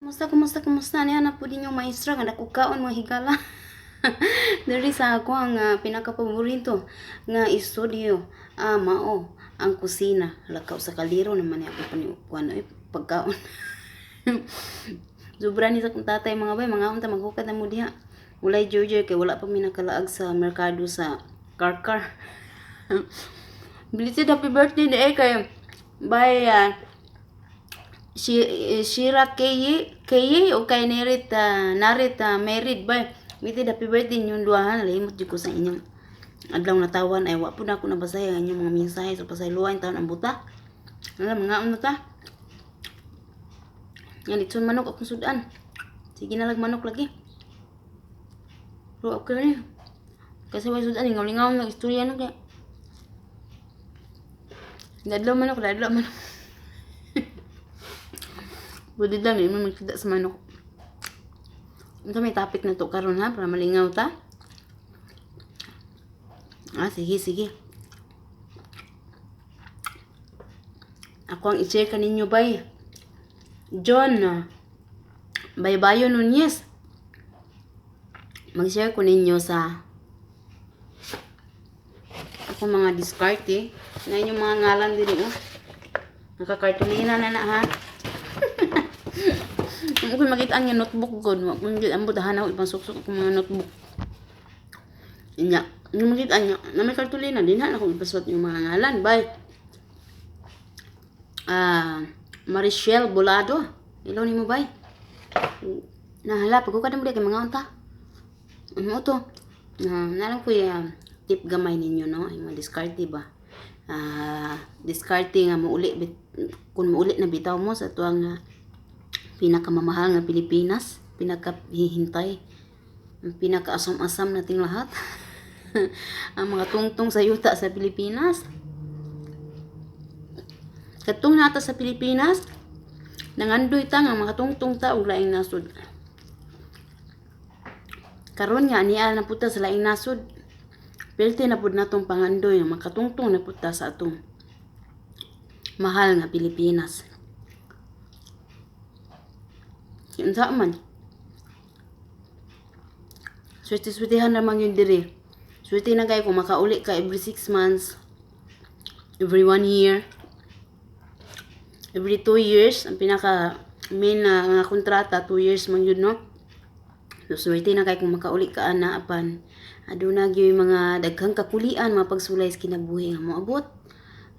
Kumusta, kumusta, kumusta? Niya na po din yung maestra nga nakukaon mga higala. Diri sa ako ang pinakapaborito nga studio. Ah, mao ang kusina. Lakaw sa kaliro naman niya ako paniupuan ay pagkaon. Sobra ni sa kong tatay, mga bay, mga unta maghukad na mo diha. Walay Georgia kay wala pa mi nakalaag sa merkado sa Karkar. Belated happy birthday ni eh kay bay si Shira Keye Keye o kay Nerit Narit married bay. Belated happy birthday inyong duhahan. Limot jud ko sa inyong adlaw na tawan ay wa pud na ako nabasay ang inyong mga mensahe, so pasayloa taon ang buta. Alam mga ano ta? Yan litson manok akong sudan. Sige na lang, manok lagi. Pero okay ni. Kasi way sudan, lingaw-lingaw na istorya na kaya. Dadlaw manok, dadlaw manok. Pwede lang, hindi mo magkita sa manok. Ito may topic na to karon ha, para malingaw ta. Ah, sige, sige. Ako ang i-share kaninyo bay. John, Baybayo Nunez. Mag-share ko ninyo sa ako mga diskarte. Na inyong mga ngalan din oh. Nakakartulina na na ha. Kung ko makita ang notebook ko, kung ang butahan ako ibang suksok akong mga notebook. Inya, yung makita niya, na may kartulina din ha, ako ipaswat yung mga ngalan. Bye. Ah, Marichelle Bolado. Hello nimo, bay. Nahala, pag ka mo kay mga unta. Ano to? Na, nalang ko yung tip gamay ninyo, no? Yung mga diskarte ba? Ah, diskarte nga muuli, kung muuli na bitaw mo sa tuwang pinakamamahal nga Pilipinas, pinakahihintay, ang pinakaasam-asam nating lahat, ang mga tungtong sa yuta sa Pilipinas. Katong nata sa Pilipinas, nangandoy ta nga makatungtong ta og laing nasod. Karon nga niya na puta sa laing nasod, pilte na pud natong pangandoy nga makatungtong na pud ta sa atong mahal nga Pilipinas. Unsa man? Swerte-swertehan naman yun diri. Swerte na kayo kung makauli ka every 6 months, every one year, every 2 years. Ang pinaka main na nga kontrata, 2 years man yun, no? So, swerte na kayo kung makauli ka ana apan aduna gyud mga daghang kakulian, mga pagsulay sa kinabuhi nga moabot.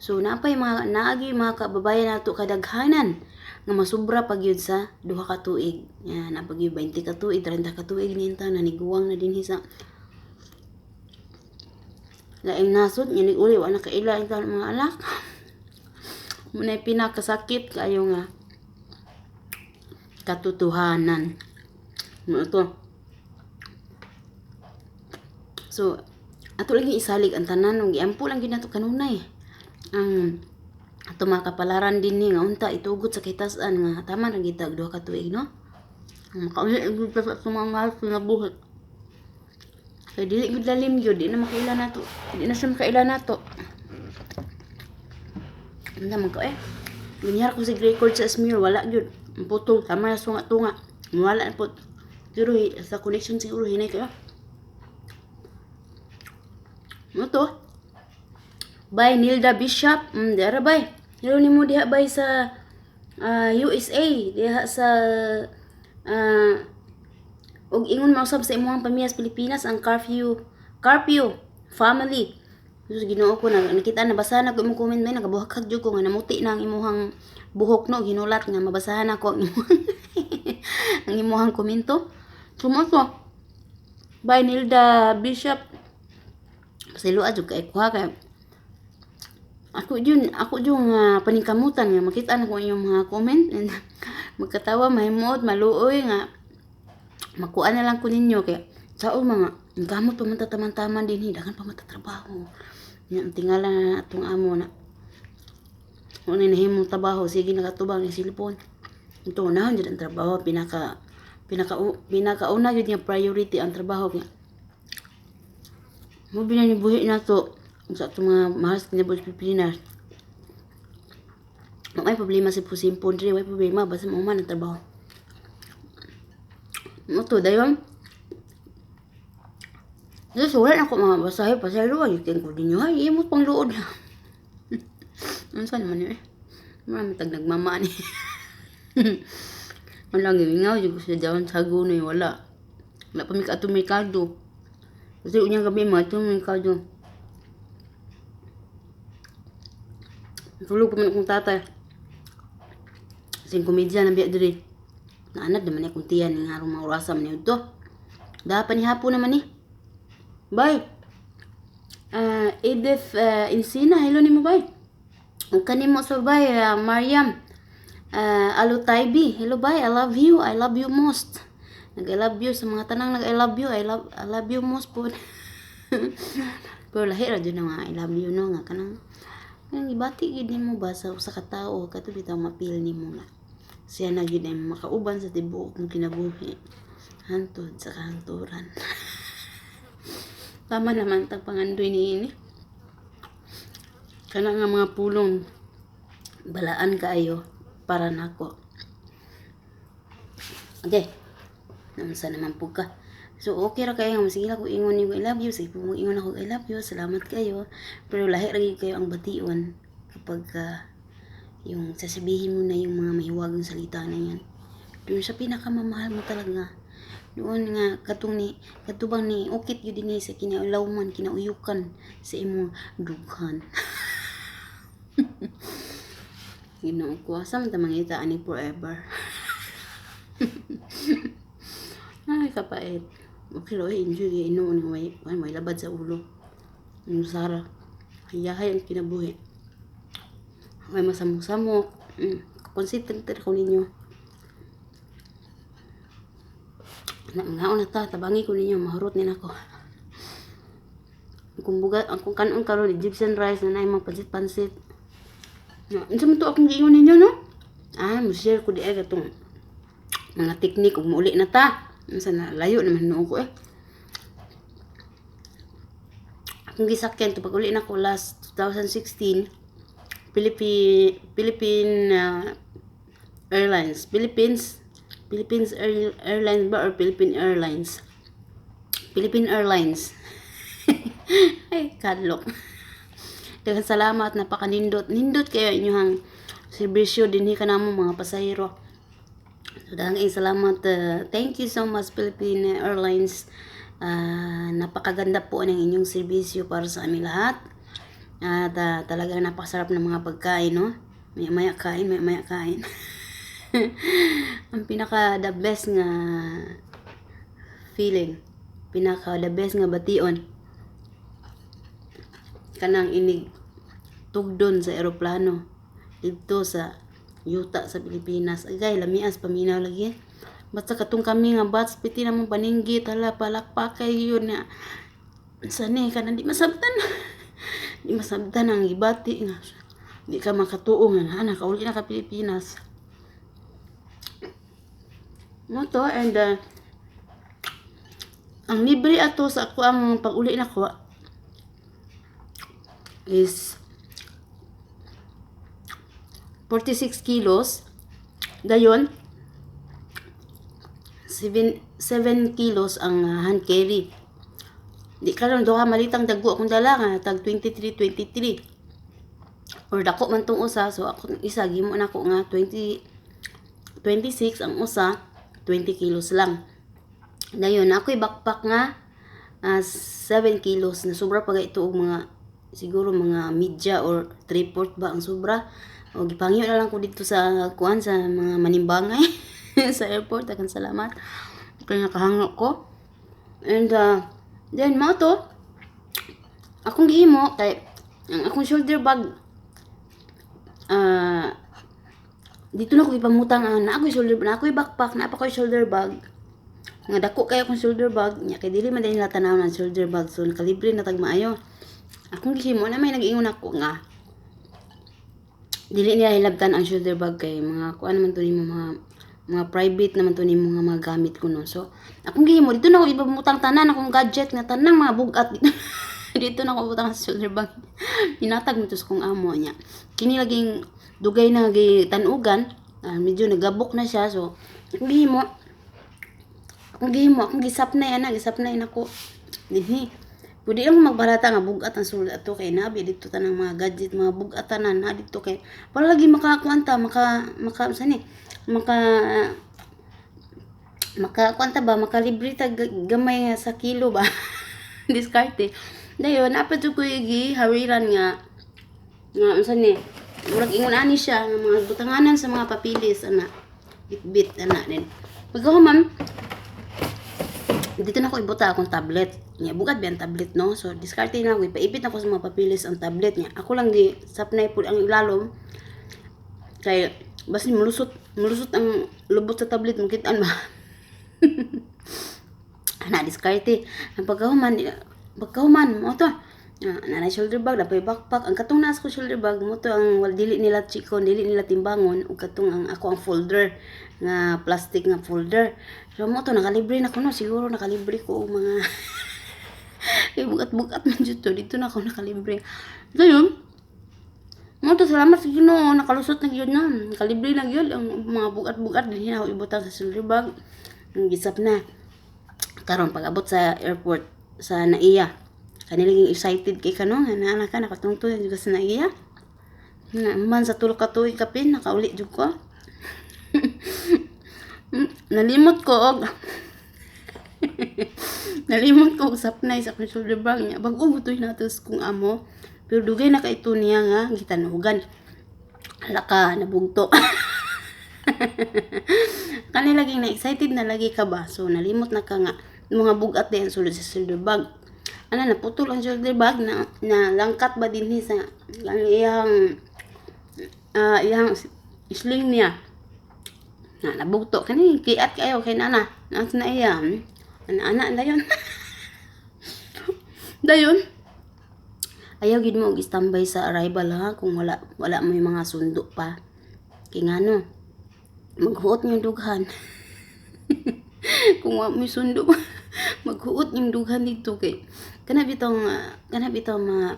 So naapay mga naagi mga kababayan nato kadaghanan nga masubra pa gyud sa 2 ka tuig. Yan, naa pa gyud 20 ka tuig, 30 ka tuig ninta naniguwang na dinhi sa laing nasod nga nig-uli wa na kaila ang mga anak. Muna pinakasakit kayo nga katotohanan. Mo to. So, ato lagi isalig ang tanan ug giampo lang gyud nato kanunay. Ang ato mga kapalaran dinhi nga unta itugot sa kitas-an nga tama ra gyud 2 ka tuig, no? Makauli gyud ta sa atong mga mahal sa kinabuhi. Kay dili gyud lalim gyud, di na makaila nato. Di na siya makaila nato. Unsa man ko eh. Gunyar ko sa record sa Smule, wala gyud. Ang putol, tama na tunga-tunga. Wala na po. Pero sa connection siguro hinay kayo. Mo to. By Nilda Bishop. Diara bay. Hello nimo diha bay sa USA, diha sa ug ingon mausab sa imong pamilya sa Pilipinas ang curfew curfew family. Diyos, Ginoo ko, na nakita, nabasa na ko imong comment may nagabuhakag jud ko nga namuti na ang imuhang buhok, no, ginulat nga mabasahan ako ang imuhang komento. Sumo to. By Nilda Bishop. Pasayloa jud kay ko ha, kay ako jud nga paningkamutan nga makita na ko inyong mga comment and magkatawa, mahimuot, maluoy nga makuha na lang ko ninyo kay sao mga ang gamot pa man taman-taman dinhi, daghan pa man ta trabaho. Nya ang tingala na atong amo na kung ano nahimong trabaho, sige nakatubang ni cellphone. Ito na jud ang trabaho, pinaka pinaka pinakauna jud nga priority ang trabaho kay mo binani buhi nato sa atong mga mahal sa kinabuhi sa Pilipinas. May problema sa pusimpon diri, way problema basta mo man ang trabaho. Mo to dayon. Diyos, wala na ako mga basahe, pasahero, ay, ko ninyo, ay, imo pang luod. Unsa naman yun eh. Marami tag nagmama ni. Wala, gimingaw, jud ko sa jawan sa gunoy, wala. Wala pa mi ka merkado. Kasi unyang gabi, mga itong merkado. Tulog pa man akong tatay. Sing komedya na biya diri. Naanad naman akong tiyan nga arong mga orasa man ito. Dapat ni hapon naman ni. Bye. Edith Encina, hello nimo, bye. Ug kanimo sa bay, Mariam Alutaibi, hello bye. I love you. I love you most. Nag I love you sa mga tanang nag I love you. I love you most po. Pero lahi ra jud na nga I love you, no, nga kanang kanang ibati gyud nimo ba sa usa ka tawo kato bitaw mapil nimo nga siya na gyud ay makauban sa tibuok mong kinabuhi hantod sa kahangturan. Tama naman tag pangandoy niini. Kana nga mga pulong balaan kaayo para nako. Okay. Naunsa naman pud ka. So okay ra kayo nga sige lang ko ingon nimo "I love you", sige po mo ingon ako "I love you", salamat kayo. Pero lahi ra gyud kayo ang bation kapag yung sasabihin mo na yung mga mahiwagang salita na yan. Doon sa pinakamamahal mo talaga. Doon nga katong ni katubang ni ukit gyud dinhi sa kinaulawman, kinauyukan sa imong dughan. Ginoo ko, asa man ta mangita ani forever? Ay, kapait. Okay ra, oy, enjoy kay inuon nga may labad sa ulo. Ang sara. Hayahay ang kinabuhi. May masamok-samok. Consistent ko ninyo. Na, mga na ta, tabangi ko ninyo, mahurot ni nako. Kung buga, ang kung kanon karon Egyptian rice na naay mga pansit-pansit. Na, unsa man to akong giingon ninyo, no? Ah, mo share ko di ay katong mga teknik ug muuli na ta. Unsa na layo naman nuo ko eh. Akong gisakyan to pag uli na ko last 2016, Philippine Airlines, Philippines Airlines ba or Philippine Airlines? Philippine Airlines. Ay, kadlok. Daghang salamat, napakanindot. Nindot kayo inyong serbisyo dinhi kanamo mga pasahero. So, daghang salamat. Thank you so much, Philippine Airlines. Napakaganda po ng inyong serbisyo para sa aming lahat. At talagang napakasarap ng mga pagkain, no? Maya maya kain, maya maya kain. Ang pinaka the best nga feeling, pinaka the best nga bation kanang inig tugdon sa eroplano didto sa yuta sa Pilipinas. Agay, lamias paminaw lagi. Basta katong kami nga batch piti namong paninggit, hala, palakpak kay yun na sa ni kanang di masabtan. Di masabtan ang gibati nga di ka makatuo nga na nakauli na ka Pilipinas. Mo to, and ang libre ato sa ako ang pag-uli nako is 46 kilos. Dayon 7 kilos ang hand carry. Di karon duha malitang dagko akong dala nga tag 23 23 or dako man tong usa, so ako isa gimo nako nga 20 26, ang usa 20 kilos lang. Dayon ako'y backpack nga 7 kilos na sobra pa ito og mga siguro mga media or 3/4 ba ang sobra. O gipangyo na lang ko dito sa kuan sa mga manimbangay sa airport. Daghang salamat kay nakahango ko. And then mao to akong gihimo kay ang akong shoulder bag, dito na ko ipamutang ang na ako'y shoulder, na ako'y backpack, na pa ko'y shoulder bag nga dako kay akong shoulder bag nya kay dili man nila tanaw ng shoulder bag, so nakalibre na tag maayo. Akong gihimo na may nag-ingon ako nga dili nila hilabtan ang shoulder bag kay mga kuan naman to nimo, mga private naman to nimo nga mga gamit ko, no. So akong gihimo, dito na ako ipamutang tanan akong gadget nga tanang mga bugat, dito na ako butang sa shoulder bag. Hinatag mo to sa kong amo niya. Kini laging dugay na gitanugan, medyo nagabok na siya, so akong gihimo Akong gihimo, akong gisapnay ana, gisapnay nako dinhi. Pwede lang magbarata nga bugat ang sulod ato kay nabi dito tanang mga gadget, mga bugat tanan na dito kay para lagi makakuan ta, maka maka unsa ni, maka maka kuan ta ba, makalibre ta gamay nga sa kilo ba. Diskarte. Dayon naa pa jud koy gihawiran nga nga unsa ni, murag ingon ani siya nga mga butanganan sa mga papilis ana, bitbit ana din. Pagkahuman dito na ko ibuta akong tablet. Nya bugat ba ang tablet, no? So diskarte na ako, ipaipit ako sa mga papilis ang tablet niya. Ako lang gi sapnay pud ang ilalom kay basin mulusot mulusot ang lubot sa tablet, makitaan ba. Ana, diskarte. Ang pagkahuman pagkahuman mo to. Ah, na shoulder bag, napay backpack. Ang katong nasa ko shoulder bag mo to ang wal dili nila chikon, dili nila timbangon, ug katong ang ako ang folder nga plastic nga folder. So mo to nakalibre na ko, no, siguro nakalibre ko og mga kay bugat-bugat man jud to, dito na ako nakalibre. Dayon mo to, salamat sa Ginoo, nakalusot na gyud na. Nakalibre na gyud ang mga bugat-bugat, dinhi na ako ibutang sa shoulder bag. Ang gisap na. Karon pag abot sa airport sa NAIA, kanila ging excited kay kano nga naa ka nakatungtong jud ka sa NAIA. Na man sa tulo ka tuig kapin nakauli jud ko. Nalimot ko og nalimot ko og sapnay sa akong shoulder bag niya. Bag-o butoy natos kong amo. Pero dugay na kay ito niya nga gitanugan. Hala ka, nabugto. Kani laging na excited na lagi ka ba? So nalimot na ka nga mga bugat din ang sulod sa shoulder bag. Ana, naputol ang shoulder bag na na langkat ba dinhi sa ang iyang iyang sling niya. Na nabugto kani kiat kayo kay nana. Nasa na iya. Ana ana dayon. Dayon. Ayaw gid mo og standby sa arrival ha kung wala wala mo yung mga sundo pa. Kay ngano, maghuot yung dughan. Kung wa mo sundo, maghuot yung dughan dito kay kana bitong mga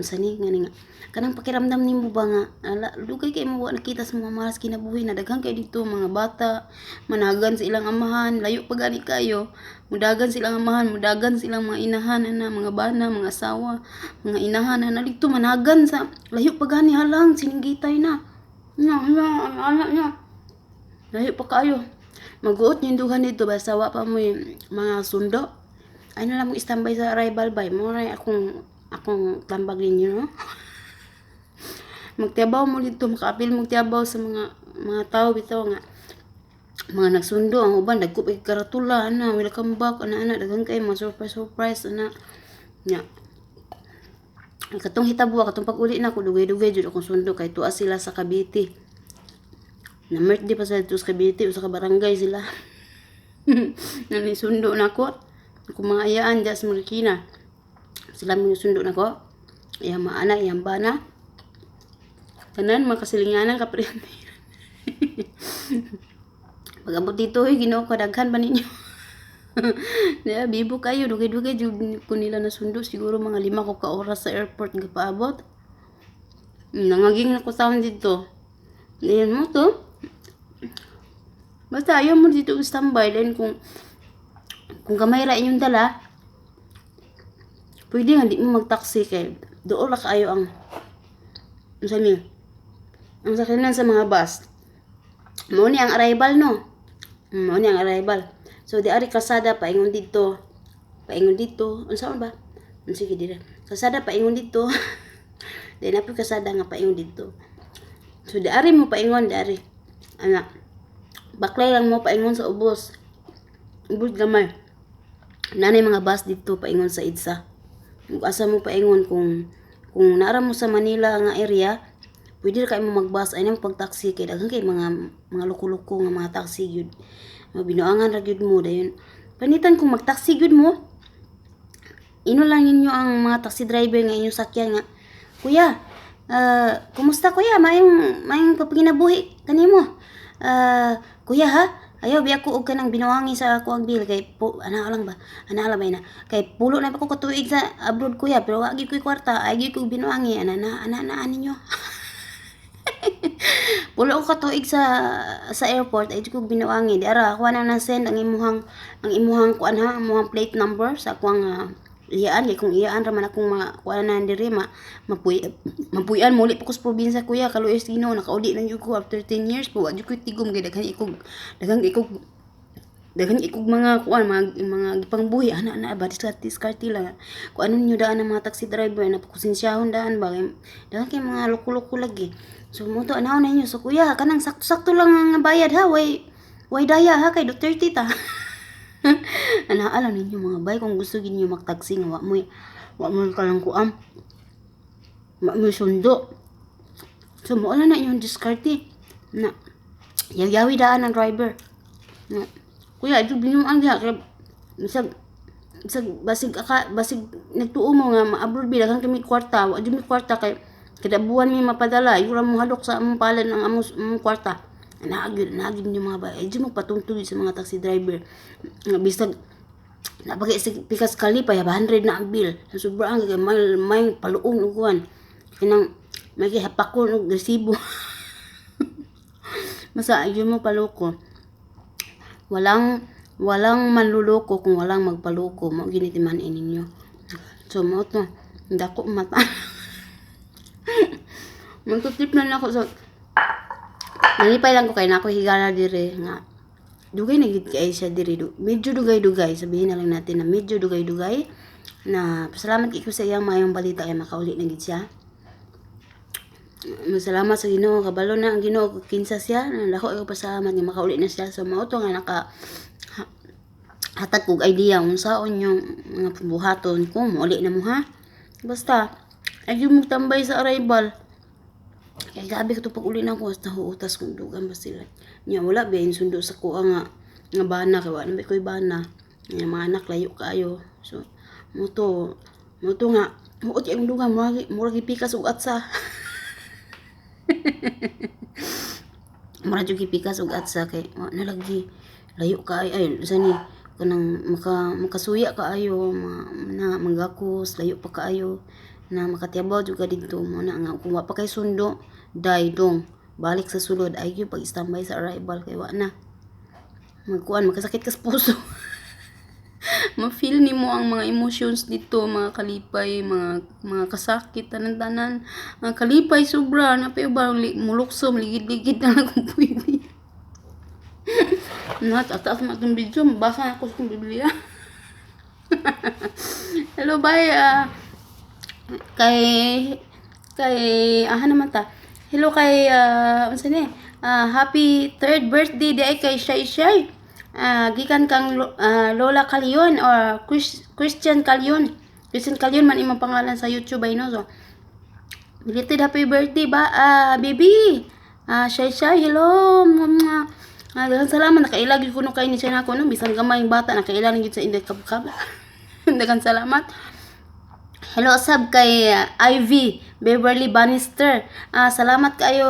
sa ni nga ni nga kanang pakiramdam nimo ba nga ala, dugay kay mo wa nakita sa mga malas kinabuhi na daghan kay dito mga bata managan sa ilang amahan, layo pa gani kayo, mudagan silang amahan, mudagan silang mga inahan ana, mga bana, mga asawa, mga inahan ana dito managan sa layo pa gani, halang sininggitay na na na ana na layo pa kayo, maguot yung dughan dito basta wa pa mo mga sundo. Ay na lang mo standby sa arrival bay mo ray akong akong tambag ninyo, no? Magtiabaw mo dito, makaapil mo tiabaw sa mga mga tao bitaw nga mga nagsundo. Ang uban dagko pa karatula ana, welcome back ana ana, daghan kay mga surprise surprise ana nya. Katong hitabo, katong pag-uli na ko, dugay-dugay jud akong sundo kay tuwa sila sa Cavite. Na birthday pa sa dito sa Cavite, usa ka barangay sila. Nani sundo na ko. Ako mga ayaan diya sa Marikina. Sila mga sundo na ko. Iyang mga anak, iyang bana. Tanan, mga kasilinganan, kaprende. Pag-abot dito, hoy, Ginoo ko, daghan ba ninyo? Diya, bibo kayo, dugay-dugay jud ko nila nasundo. Siguro mga 5 ko ka oras sa airport nga paabot. Nangaging na ko taon dito. Ayan mo to. Basta ayaw mo dito standby. Then kung gamay ra inyong dala, pwede nga di mo magtaxi kay doon ra kaayo ang unsa ni ang sakyanan sa mga bus. Mao ni ang arrival, no. Mao ni ang arrival. So di ari kalsada paingon didto. Paingon didto. Unsa ba? Sige dira. Kalsada paingon didto. Di na kalsada nga paingon didto. So di ari mo paingon di ari. Ana. Baklay lang mo paingon sa ubos. Ubos gamay. Nanay mga bus didto paingon sa EDSA. Kung asa mo paingon, kung naara mo sa Manila nga area, pwede ra kay mo magbus ay nang pag taxi kay daghan kay mga mga loko-loko nga mga taxi gyud. Mabinuangan ra gyud mo dayon. Panitan kung magtaxi gyud mo, ino lang ninyo ang mga taxi driver nga inyong sakyan nga, "Kuya, kumusta kuya? Maayong maayong pagkinabuhi kanimo. Kuya ha, ayaw biya ko og kanang binuangi sa ako ang bill kay po, ana lang ba? Ana lang ba ina? Kay pulo na pa ko katuig sa abroad kuya, pero wa gyud ko'y kwarta, ay gyud ko binuangi ana na ana na ninyo." 8 ka tuig sa airport ay ko binuangi di ara ako na na-send ang imuhang kuan ha, ang imuhang plate number sa akuang iyaan kay kung iyaan ra man akong mga kuan na diri ma mapuy mapuy-an muli pa ko sa probinsya, kuya. Kaluoy sa Ginoo, nakauli na jud ko after 10 years po. Wa jud ko tigom kay daghan ikog mga kuan, mga gipangbuhi ana na ba, diskarte diskarte lang kung ano ninyo daan ang mga taxi driver na pakusensyahon daan ba kay daghan kay mga loko-loko lagi. So mo to anaw na ninyo. So kuya, kanang sakto-sakto lang ang bayad ha, way daya ha, kay Duterte ta. Ana alam ninyo, mga bay, kung gusto gid niyo magtaxi nga wa mo kanang kuan, wa mo sundo, so mo na inyong diskarte na yaw-yawi daan ang driver na, "Kuya, ito binuang diha kay bisag bisag basig aka basig nagtuo mo nga ma-abroad bi, daghan kami kwarta. Wa jud mi kwarta kay kada buwan mi mapadala. Ayaw ra mo hadlok sa among palad ang among kwarta." Naagid ninyo, mga bay, ay mo patungtog sa mga taxi driver nga bisag napagi sa pikas kalipay, 100 na ang bill. Sobra ang kay may paluong og kuan, kanang may gihapakon og resibo. Basta ayaw mo paloko. Walang manluloko kung walang magpaloko. Mao gini timan ninyo. So mao to, dako mata. Magtutip na nako. So nalipay lang ko kay na ako higala dire nga dugay na gid kay siya diri. Medyo dugay-dugay, sabihin na lang natin na medyo dugay-dugay na. Pasalamat kay ko sa iyang maayong balita kay makauli na gid siya. Masalamat sa Ginoo, kabalo na ang Ginoo kinsa siya. Dako ko pasalamat nga makauli na siya. So mao to nga naka hatag kog idea unsaon yung mga buhaton kung mouli na mo ha. Basta ayaw mo tambay sa arrival. Kay gabi ko to pag uli na ako, hasta huutas kung dugan ba sila. Nya wala ba yung sundo sa kuha nga bana kay wa na ba ko'y bana. Nya mga anak layo kaayo. So mo to nga huot yung dugan, murag murag gipikas og atsa. Murag jud gipikas og atsa kay wa na lagi, layo kaayo, ay sa ni kanang makasuya kaayo ma, na manggakos, layo pa kaayo na makatiyabaw jud ka didto. Mo na nga kung wa pa kay sundo day dong balik sa sulod, ay gyud pag standby sa arrival kay wa na magkuan, makasakit ka sa puso. Ma-feel nimo ang mga emotions dito, mga kalipay, mga kasakit, tanan-tanan. Ang kalipay sobra na pa ba mulukso, ligid-ligid na lang kung pwede. Na taas man atong video, mabasa na ako sa akong Biblia. Hello, bye. Kay aha naman ta. Hello kay unsa ni? Happy third birthday di ay kay Shay Shay. Gikan kang Lola Calion or Christian Calion. Christian Calion man imong pangalan sa YouTube ay, no. So belated happy birthday ba, baby. Shay Shay, hello. Mga daghang salamat, nakaila gyud kuno kay ni siya nako, no, bisan gamay ang bata, nakaila gyud sa inday kabkab. Daghang salamat. Hello sab kay Ivy Beverly Bannister. Salamat kaayo,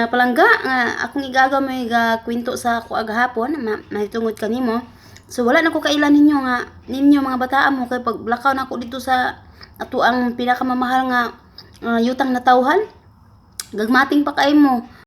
palangga nga akong igagaw may ga kwento sa ako agahapon mahitungod kanimo. So wala na ko kailan ninyo nga ninyo mga bataan mo kay paglakaw na ako dito sa ato ang pinakamamahal nga yutang natawhan. Gagmating pa kay mo.